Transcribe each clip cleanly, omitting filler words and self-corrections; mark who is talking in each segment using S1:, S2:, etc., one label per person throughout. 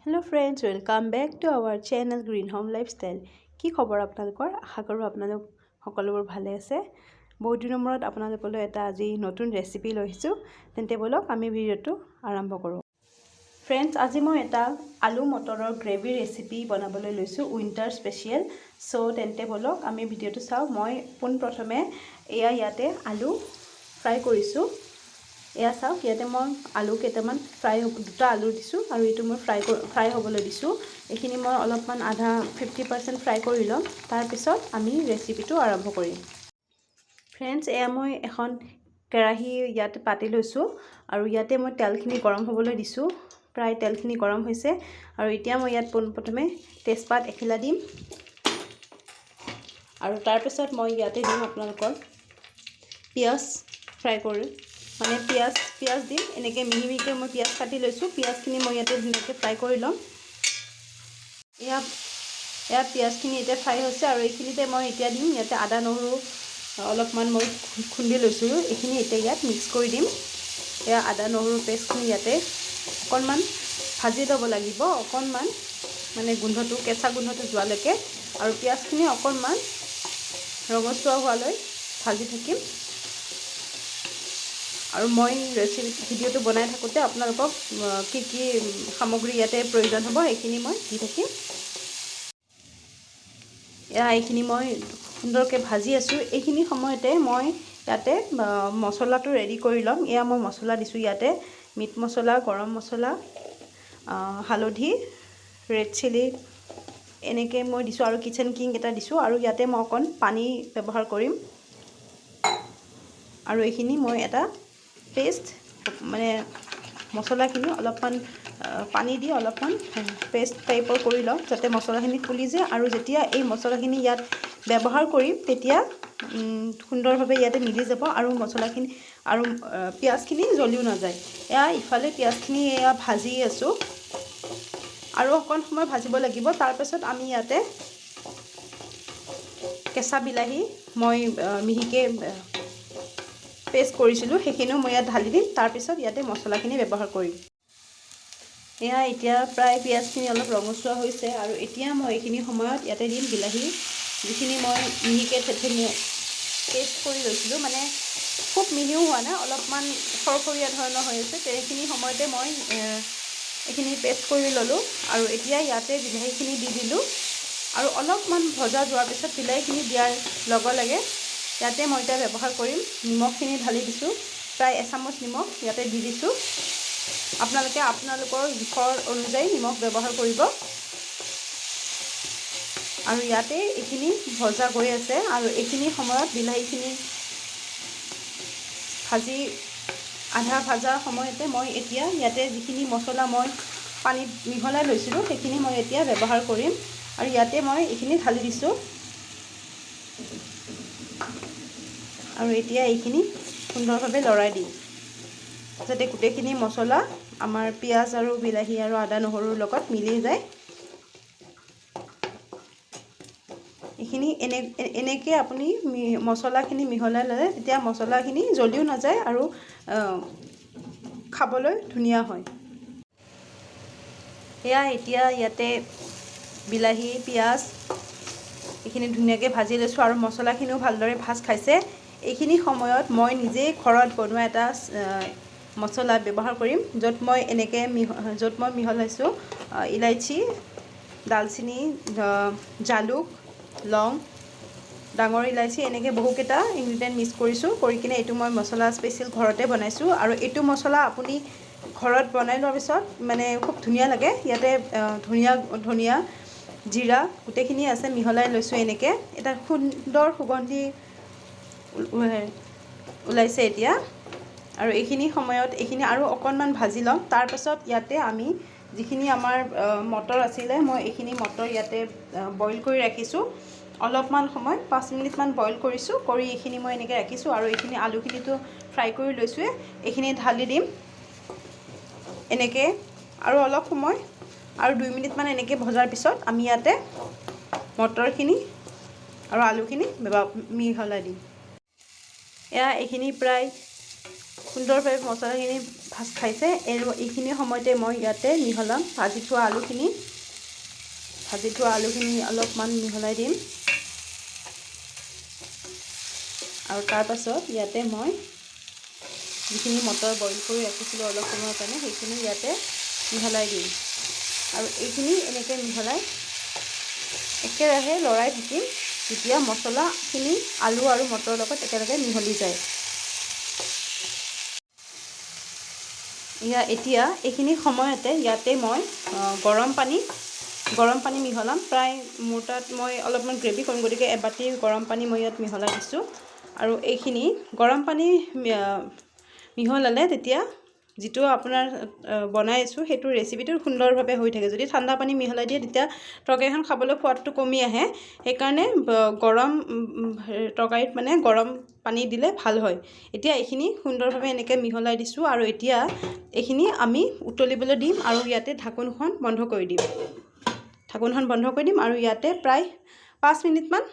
S1: Hello friends, welcome back to our channel Green Home Lifestyle. কি খবৰ আপোনালোকৰ? আশা কৰোঁ আপোনালোক সকলোবোৰ ভালে আছে। বহুত দিনৰ মূৰত আপোনালোকলৈ এটা আজি নতুন ৰেচিপি লৈ আহিছোঁ। তেন্তে ব'লক, আমি ভিডিঅ'টো আৰম্ভ কৰোঁ। ফ্ৰেণ্ডছ, আজি মই এটা আলু মটৰৰ গ্ৰেভি ৰেচিপি বনাবলৈ লৈছোঁ, উইণ্টাৰ স্পেচিয়েল। চ' তেন্তে ব'লক, আমি ভিডিঅ'টো চাওঁ। মই পোনপ্ৰথমে এয়া ইয়াতে আলু ফ্ৰাই কৰিছোঁ। এয়া চাওক, ইয়াতে মই আলু কেইটামান ফ্ৰাই, দুটা আলু দিছোঁ আৰু এইটো মই ফ্ৰাই হ'বলৈ দিছোঁ। এইখিনি মই অলপমান আধা 50% ফ্ৰাই কৰি ল'ম, তাৰপিছত আমি ৰেচিপিটো আৰম্ভ কৰিম। ফ্ৰেণ্ডছ, এয়া মই এখন কেৰাহী ইয়াত পাতি লৈছোঁ আৰু ইয়াতে মই তেলখিনি গৰম হ'বলৈ দিছোঁ। প্ৰায় তেলখিনি গৰম হৈছে আৰু এতিয়া মই ইয়াত পোনপ্ৰথমে তেজপাত এখিলা দিম আৰু তাৰপিছত মই ইয়াতে দিম আপোনালোকৰ পিঁয়াজ ফ্ৰাই কৰি, মানে পিঁয়াজ দিম। এনেকৈ মিহি মিহিকৈ মই পিঁয়াজ কাটি লৈছোঁ। পিঁয়াজখিনি মই ইয়াতে ধুনীয়াকৈ ফ্ৰাই কৰি ল'ম। এয়া পিঁয়াজখিনি এতিয়া ফ্ৰাই হৈছে আৰু এইখিনিতে মই এতিয়া দিম ইয়াতে আদা নহৰু অলপমান মই খুন্দি লৈছোঁ। এইখিনি এতিয়া ইয়াত মিক্স কৰি দিম। এয়া আদা নহৰু পেষ্টখিনি ইয়াতে অকণমান ভাজি ল'ব লাগিব, অকণমান মানে গোন্ধটো, কেঁচা গোন্ধটো যোৱালৈকে আৰু পিঁয়াজখিনি অকণমান ৰঙচুৱা হোৱালৈ ভাজি থাকিম। আৰু মই ৰেচিপি ভিডিঅ'টো বনাই থাকোঁতে আপোনালোকক কি কি সামগ্ৰী ইয়াতে প্ৰয়োজন হ'ব, সেইখিনি মই দি থাকিম। এয়া এইখিনি মই সুন্দৰকৈ ভাজি আছোঁ। এইখিনি সময়তে মই ইয়াতে মছলাটো ৰেডি কৰি ল'ম। এয়া মই মছলা দিছোঁ ইয়াতে মিট মছলা, গৰম মছলা, হালধি, ৰেড চিলি এনেকৈ মই দিছোঁ আৰু কিচেন কিং এটা দিছোঁ আৰু ইয়াতে মই অকণ পানী ব্যৱহাৰ কৰিম। আৰু এইখিনি মই এটা পেষ্ট, মানে মছলাখিনি অলপমান পানী দি অলপমান পেষ্ট টাইপৰ কৰি লওঁ, যাতে মছলাখিনি ফুলি যায় আৰু যেতিয়া এই মছলাখিনি ইয়াত ব্যৱহাৰ কৰিম, তেতিয়া সুন্দৰভাৱে ইয়াতে মিলি যাব আৰু মছলাখিনি আৰু পিঁয়াজখিনি জ্বলিও নাযায়। এয়া ইফালে পিঁয়াজখিনি এয়া ভাজি আছোঁ আৰু অকণ সময় ভাজিব লাগিব। তাৰপাছত আমি ইয়াতে কেঁচা বিলাহী মই মিহিকৈ পেষ্ট কৰিছিলোঁ, সেইখিনিও মই ইয়াত ঢালি দিম। তাৰপিছত ইয়াতে মছলাখিনি ব্যৱহাৰ কৰিম। এয়া এতিয়া প্ৰায় পিঁয়াজখিনি অলপ ৰঙচুৱা হৈছে আৰু এতিয়া মই এইখিনি সময়ত ইয়াতে দিম বিলাহী, যিখিনি মই মিহিকৈ থেতেলি পেষ্ট কৰি লৈছিলোঁ। মানে খুব মিহিও হোৱা নাই, অলপমান খৰখৰীয়া ধৰণৰ হৈ আছে। সেইখিনি সময়তে মই এইখিনি পেষ্ট কৰি ল'লোঁ আৰু এতিয়া ইয়াতে বিলাহীখিনি দি দিলোঁ। আৰু অলপমান ভজা যোৱাৰ পিছত, বিলাহীখিনি দিয়াৰ লগে লগে ইয়াতে মই এতিয়া ব্যৱহাৰ কৰিম নিমখখিনি ঢালি দিছোঁ। প্ৰায় এচামুচ নিমখ ইয়াতে দি দিছোঁ। আপোনালোকে আপোনালোকৰ জোখৰ অনুযায়ী নিমখ ব্যৱহাৰ কৰিব। আৰু ইয়াতে এইখিনি ভজা গৈ আছে আৰু এইখিনি সময়ত বিলাহীখিনি ভাজি আধা ভাজাৰ সময়তে মই এতিয়া ইয়াতে যিখিনি মছলা মই পানীত মিহলাই লৈছিলোঁ, সেইখিনি মই এতিয়া ব্যৱহাৰ কৰিম আৰু ইয়াতে মই এইখিনি ঢালি দিছোঁ। আৰু এতিয়া এইখিনি সুন্দৰভাৱে লৰাই দিম, যাতে গোটেইখিনি মছলা আমাৰ পিঁয়াজ আৰু বিলাহী আৰু আদা নহৰুৰ লগত মিলি যায়। এইখিনি এনেকৈ আপুনি মছলাখিনি মিহলাই ল'লে তেতিয়া মছলাখিনি জ্বলিও নাযায় আৰু খাবলৈ ধুনীয়া হয়। এয়া এতিয়া ইয়াতে বিলাহী, পিঁয়াজ এইখিনি ধুনীয়াকৈ ভাজি লৈছোঁ আৰু মছলাখিনিও ভালদৰে ভাজ খাইছে। এইখিনি সময়ত মই নিজেই ঘৰত বনোৱা এটা মছলা ব্যৱহাৰ কৰিম, য'ত মই মিহলাইছোঁ ইলাচি, ডালচেনি, জালুক, লং, ডাঙৰ ইলাচি, এনেকৈ বহুকেইটা ইনগ্ৰিডিয়েণ্ট মিক্স কৰিছোঁ। কৰি কিনে এইটো মই মছলা স্পেচিয়েল ঘৰতে বনাইছোঁ। আৰু এইটো মছলা আপুনি ঘৰত বনাই লোৱাৰ পিছত মানে খুব ধুনীয়া লাগে। ইয়াতে ধনিয়া ধনিয়া জিৰা গোটেইখিনি আছে, মিহলাই লৈছোঁ। এনেকৈ এটা সুন্দৰ সুগন্ধি ওলাইছে এতিয়া। আৰু এইখিনি সময়ত এইখিনি আৰু অকণমান ভাজি ল'ম। তাৰপাছত ইয়াতে আমি যিখিনি আমাৰ মটৰ আছিলে, মই এইখিনি মটৰ ইয়াতে বইল কৰি ৰাখিছোঁ। অলপমান সময়, 5 মিনিটমান বইল কৰিছোঁ। কৰি এইখিনি মই এনেকৈ ৰাখিছোঁ আৰু এইখিনি আলুখিনিতো ফ্ৰাই কৰি লৈছোঁৱে। এইখিনি ঢালি দিম এনেকৈ আৰু অলপ সময় আৰু 2 মিনিটমান এনেকৈ ভজাৰ পিছত আমি ইয়াতে মটৰখিনি আৰু আলুখিনি মিহলাই দিম। এয়া এইখিনি প্ৰায় সুন্দৰভাৱে মছলাখিনি ভাজি ভাজ খাইছে। এইখিনি সময়তে মই ইয়াতে মিহলাম ভাজি থোৱা আলুখিনি। ভাজি থোৱা আলুখিনি অলপমান মিহলাই দিম আৰু তাৰপাছত ইয়াতে মই যিখিনি মটৰ বইল কৰি ৰাখিছিলোঁ অলপ সময়ৰ কাৰণে, সেইখিনি ইয়াতে মিহলাই দিম। আৰু এইখিনি এনেকৈ মিহলাই একেৰাহে লৰাই থাকিম যেতিয়া মছলাখিনি আলু আৰু মটৰৰ লগত একেলগে মিহলি যায়। এতিয়া এইখিনি সময়তে ইয়াতে মই গৰম পানী মিহলাম। প্ৰায় মোৰ তাত মই অলপমান গ্ৰেভি কৰিম, গতিকে এবাতি গৰম পানী মই ইয়াত মিহলাই দিছোঁ। আৰু এইখিনি গৰম পানী মিহলালে তেতিয়া যিটো আপোনাৰ বনাই আছোঁ, সেইটো ৰেচিপিটো সুন্দৰভাৱে হৈ থাকে। যদি ঠাণ্ডা পানী মিহলাই দিয়ে, তেতিয়া তৰকাৰীখন খাবলৈ সোৱাদটো কমি আহে। সেইকাৰণে গৰম তৰকাৰীত মানে গৰম পানী দিলে ভাল হয়। এতিয়া এইখিনি সুন্দৰভাৱে এনেকৈ মিহলাই দিছোঁ আৰু এতিয়া এইখিনি আমি উতলিবলৈ দিম আৰু ইয়াতে ঢাকোনখন বন্ধ কৰি দিম। ঢাকোনখন বন্ধ কৰি দিম আৰু ইয়াতে প্ৰায় 5 মিনিটমান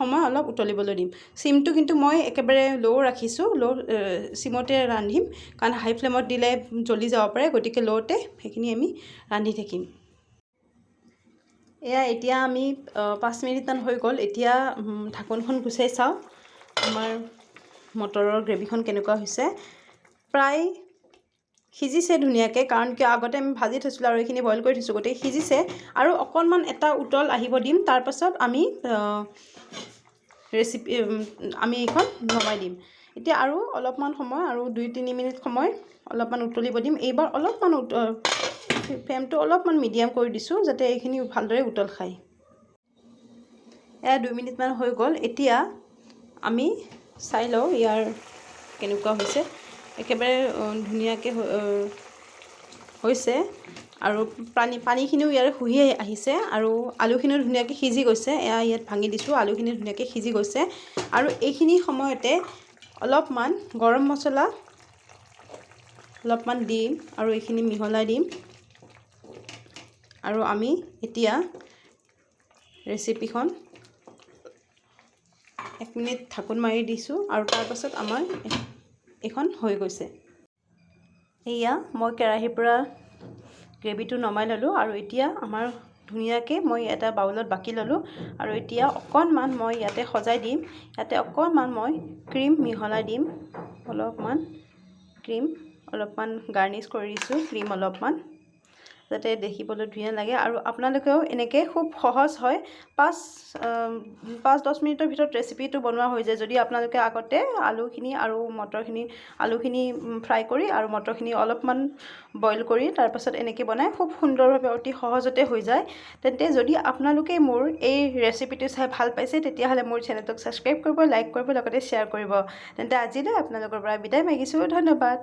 S1: সময় অলপ উতলিবলৈ দিম। চিমটো কিন্তু মই একেবাৰে ল' ৰাখিছোঁ, ল' চিমতে ৰান্ধিম, কাৰণ হাই ফ্লেমত দিলে জ্বলি যাব পাৰে। গতিকে ল'তে সেইখিনি আমি ৰান্ধি থাকিম। এয়া এতিয়া আমি 5 মিনিটমান হৈ গ'ল। এতিয়া ঢাকোনখন গুচাই চাওঁ আমাৰ মটৰৰ গ্ৰেভিখন কেনেকুৱা হৈছে। প্ৰায় সিজিছে ধুনীয়াকৈ, কাৰণ কিয় আগতে আমি ভাজি থৈছিলোঁ আৰু এইখিনি বইল কৰি থৈছোঁ, গতিকে সিজিছে। আৰু অকণমান এটা উতল আহিব দিম, তাৰপাছত আমি ৰেচিপি আমি এইখন নমাই দিম। এতিয়া আৰু অলপমান সময়, আৰু 2-3 মিনিট সময় অলপমান উতলিব দিম। এইবাৰ অলপমান ফ্লেমটো অলপমান মিডিয়াম কৰি দিছোঁ, যাতে এইখিনি ভালদৰে উতল খায়। এয়া 2 মিনিটমান হৈ গ'ল। এতিয়া আমি চাই লওঁ ইয়াৰ কেনেকুৱা হৈছে। একেবাৰে ধুনীয়াকৈ হৈছে আৰু পানীখিনিও ইয়াৰ শুহি আহিছে আৰু আলুখিনিও ধুনীয়াকৈ সিজি গৈছে। এয়া ইয়াত ভাঙি দিছোঁ, আলুখিনি ধুনীয়াকৈ সিজি গৈছে। আৰু এইখিনি সময়তে অলপমান গৰম মছলা অলপমান দিম আৰু এইখিনি মিহলাই দিম। আৰু আমি এতিয়া ৰেচিপিখন 1 মিনিট ঢাকোন মাৰি দিছোঁ আৰু তাৰপাছত আমাৰ এইখন হৈ গৈছে। এয়া মই কেৰাহীৰ পৰা গ্ৰেভিটো নমাই ল'লোঁ আৰু এতিয়া আমাৰ ধুনীয়াকৈ মই এটা বাউলত বাকি ল'লোঁ। আৰু এতিয়া অকণমান মই ইয়াতে সজাই দিম। ইয়াতে অকণমান মই ক্ৰীম মিহলাই দিম। অলপমান ক্ৰীম, অলপমান গাৰ্নিছ কৰি দিছোঁ ক্ৰীম অলপমান, যাতে দেখিবলৈ ধুনীয়া লাগে। আৰু আপোনালোকেও এনেকৈ খুব সহজ হয়, 5-10 মিনিটৰ ভিতৰত ৰেচিপিটো বনোৱা হৈ যায়, যদি আপোনালোকে আগতে আলুখিনি আৰু মটৰখিনি, আলুখিনি ফ্ৰাই কৰি আৰু মটৰখিনি অলপমান বইল কৰি তাৰপাছত এনেকৈ বনাই খুব সুন্দৰভাৱে অতি সহজতে হৈ যায়। তেন্তে যদি আপোনালোকে মোৰ এই ৰেচিপিটো চাই ভাল পাইছে, তেতিয়াহ'লে মোৰ চেনেলটোক ছাবস্ক্ৰাইব কৰিব, লাইক কৰিব, লগতে শ্বেয়াৰ কৰিব। তেন্তে আজিলৈ আপোনালোকৰ পৰা বিদায় মাগিছোঁ। ধন্যবাদ।